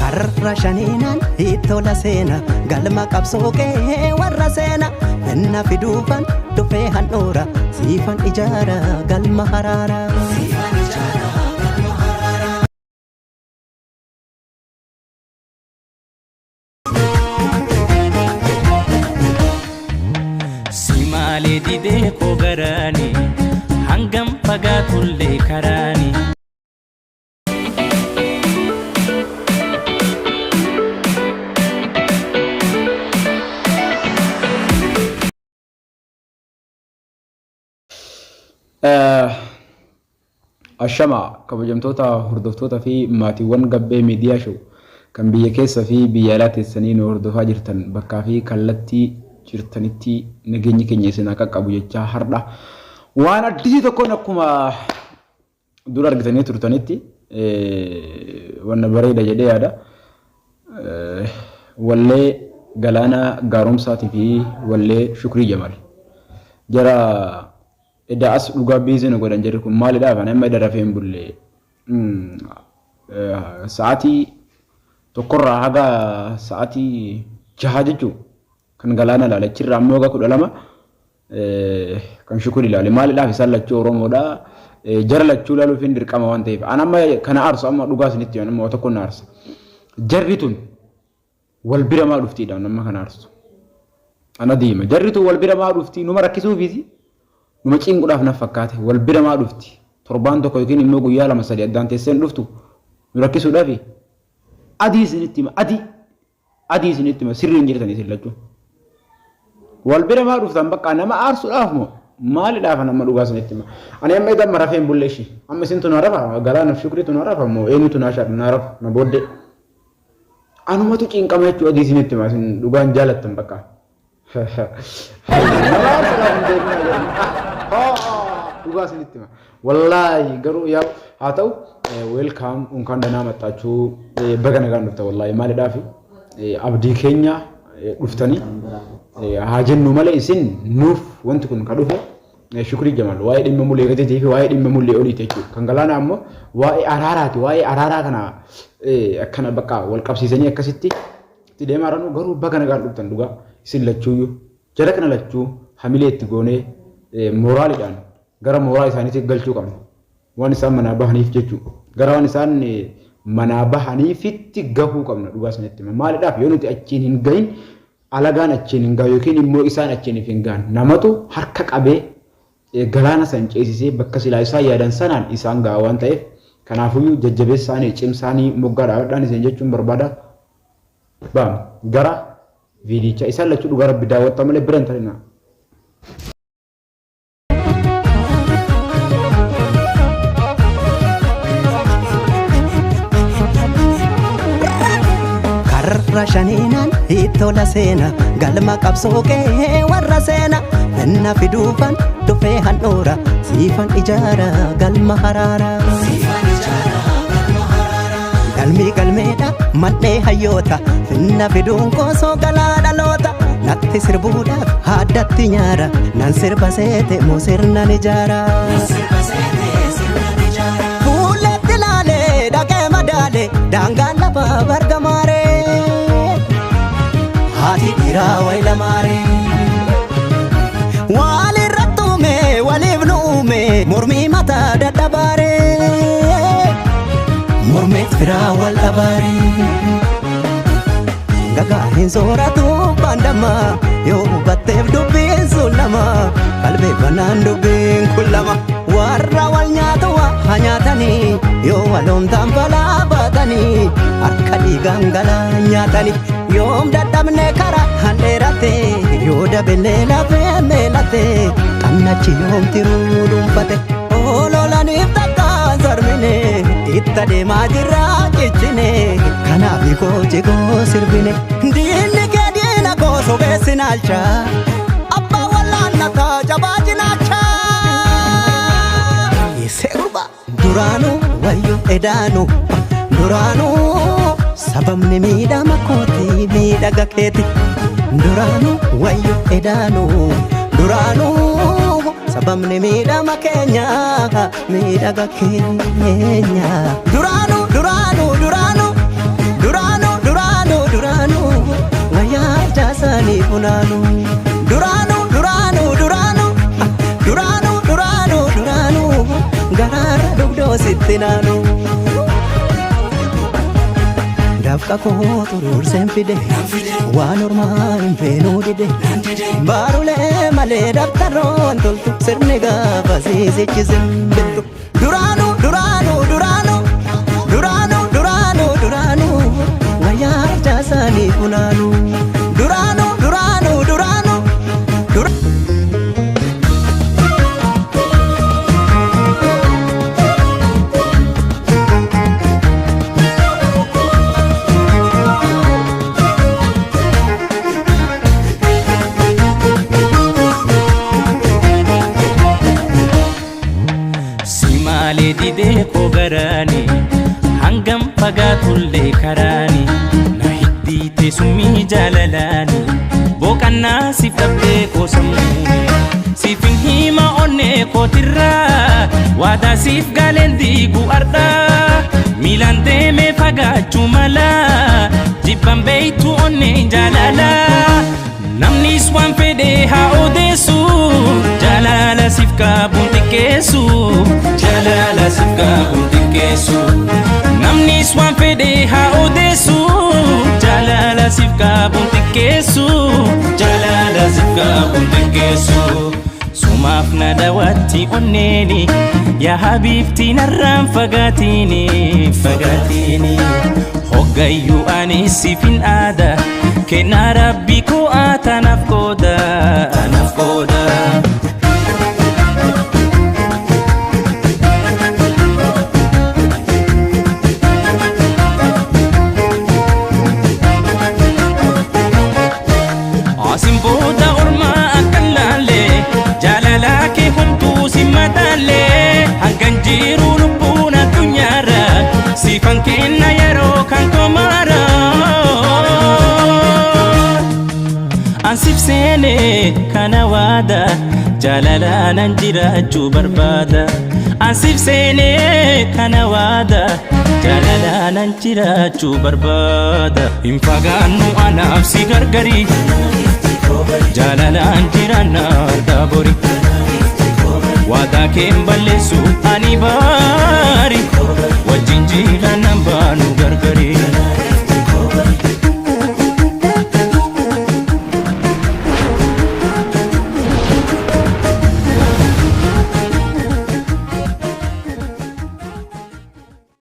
Karra shaniinaan ittola seena galma qabsoo qe'ee warra seena finna fiduufan dhufee handhuura siifan ijaara galma haraara. Si maalee didee koo garaani hangam fagaatullee karaani. Ashama kabajamtoota hordoftoota fi maatiiwwan Gabbee Miidiyaa Show kan biyya keessa fi biyya alaa teessanii nu hordofaa jirtan bakkaa fi kallattii jirtanitti nageenyi keenya isin haa qaqqabu jechaa har'a waan addisii tokkoon akkuma dura argitanii turtanitti wanna bareeda jedhee yaada. Wallee Galaanaa Gaaromsaatii fi wallee Shukrii Jamaal. Jara edaa as dhugaa biizii nu godhan jarri kun maalidhaaf ani amma eda rafee hin bulle. Sa'aatii tokkorraa haga sa'aatii jahaa jechuun kan Galaana ilaale achirraa ammoo haga 12 kan shukur ilaale maalidhaaf isaan lachuu Oromoodha. Jara lachuu ilaaluuf hin dirqama waan ta'eef. An amma kana aarsu amma dhugaa isinitti amma waa tokko na aarsa. Jarri tun wal bira maa dhuftiidha amma kana aarsu. Ana deema. Jarri tun wal bira maa dhufti numa rakkisuufiisi numa cinquudhaaf na fakkaate wal bira maa dhufti. Torbaan tokko yookiin immoo guyyaa lama sadi addaan teessee hin dhuftu nu rakkisuudhaafi adii isinitti hima adii. Adii isinitti hima sirrii hin jirtan isin lachuu. Wal bira maa dhuftan bakka nama aarsuudhaaf moo maalidhaaf nama dhugaa isinitti hima. Ani amma egaa amma rafee hin bulle ishii. Amma isintu na rafa galaanaaf shukriitu na rafa moo eenyutu na shaadha na rafa na booddee. Anumatu cinqama jechuu adii isinitti hima isin dhugaan jaalattan bakka. Nama aarsuudhaaf hin deeminaa jedhan. Dhugaa isinitti hima. Wallaahi garuu yaa haa ta'u welcome unkaan danaa maxxaachuu baga nagaan dhufta wallaahi maalidhaaf abdii keenya dhuftanii haa jennu malee isin nuuf wanti kun ka dhufe Shukrii Jamal waa'ee dhimma mulee gadiitii fi waa'ee dhimma mulee oliiti jechuudha. Kan galaanaa ammoo waa'ee araaraati waa'ee araaraa kana akkana bakka wal qabsiisanii akkasitti itti deemaa jiran garuu baga nagaan dhuftan dhugaa isin lachuuyyuu jara kana lachuu hamilee itti goonee mooraaliidhaan gara mooraa isaaniitti galchuu qabna. Waan isaan manaa bahaniif jechuudha. Gara waan isaan manaa bahaniifitti gahuu qabna dhugaa isinitti hima. Maalidhaaf yoo nuti achiin hin gahin alagaan achiin hin gahu yookiin immoo isaan achiin hin gahan. Namatu harka qabee galaana san ceesisee bakka silaa isaan yaadan sanaan isaan gaha waan ta'eef kanaafuyyuu jajjabeessaanii cimsaanii moggaa dhaabadhaan isin jechuun barbaada. Baam gara viidicha isaan lachuu dhugaa rabbi daawwattaa malee bira hin tarinaa. Karra shaniinaan ittola seena galma qabsoo qe'ee warra seena finna fiduufan dhufee handhuura siifan ijaara galma haraara. Galmi galmeedha mandhee hayyoota finna fiduun koosoo galaa dhaloota natti sirbuudhaaf haaddatti nyaara nan sirba seete moo sirnan ijaara. Fuulletti laalee dhaqee madaale daangaan lafaa bargamaaree haati dhiiraa wayi lamaaree. Walirratti uume waliif nu uume mormii mataa dadhabaaree. Mormeet firaa wal dhabaaree. Gagaa hin sooratu baandama yoo hubatteef dubbiin sun lama qalbeeffannaan dubbiin kun lama warra wal nyaatu waa haa nyaatanii yoo waloomtaan balaa baatanii harka dhiigaan galaa nyaatanii yoom dadhabne karaa handheerate yoo dabellee lafee meelate xannachi yoom tiruu dhuunfate ololaniif takkaan sarmine itti adeemaa jirra cichine kanaaf koo cigoo sirbine diinni kee diina koo sobeessi naalcha abbaa wallaannataa jabaa cinaacha. Isee gurbaa duraanuu wayyo edaanuu duraanuu sababni miidhama kooti miidhaga keeti duraanuu wayyo edaanuu duraanuu sababni miidhama keenya miidhaga keenya duraanuu duraanuu duraanuu duraanuu. funaanu. Duraanuu duraanuu duraanuu duraanuu duraanuu duraanuu garaarra dugdoo sitti naanu. Dafqa koo xuruurseen fide waan ormaa hin feenuu dide baarulee malee dabtaroon toltu sirni gaafa siisichisin bittu. Duraanuu duraanuu duraanuu duraanuu duraanuu duraanuu wayyaa harcaasaanii funaanu. Duraanuu duraanuu duraanuu duraanuu. Si maalee didee koo garaani hangam fagaatullee karaani na hiddiite summii jaalalaani boqannaa siif dhabdee koo sammuuni siifin hima onnee kootirraa waadaa siif galeen diigu ardhaa miilaan deemee fagaachuu mala jibban beeytu onnee jaalalaa namnis waan fedhe haa odeessu jaalala siif qabuun xiqqeessu jaalala siif qabuun xiqqeessu namnis waan fedhe haa odeessu jaalala siif qabuun xiqqeessu jaalala siif qabuun xiqqeessu sumaaf na daawwatti onneeni yaa habiibti narraan fagaatiini fagaatiini hoggayyuu ani siifin aada kennaa rabbii koo tanaaf qooda tanaaf qooda. Asin booda ormaa akka laalle jaalala kee homtuu si madaalle hangan jiru lubbuun addunyaarra siifan kenna yeroo kan komaara. Ansif seene kana waada jaalalaanan jiraachuu barbaada. Ansif seene kana waada jaalalaanan jiraachuu barbaada. Hin fagaannu anaaf si gargari jaalalaan jiraanna argaa bori. Waadaa keen balleessu ani baari.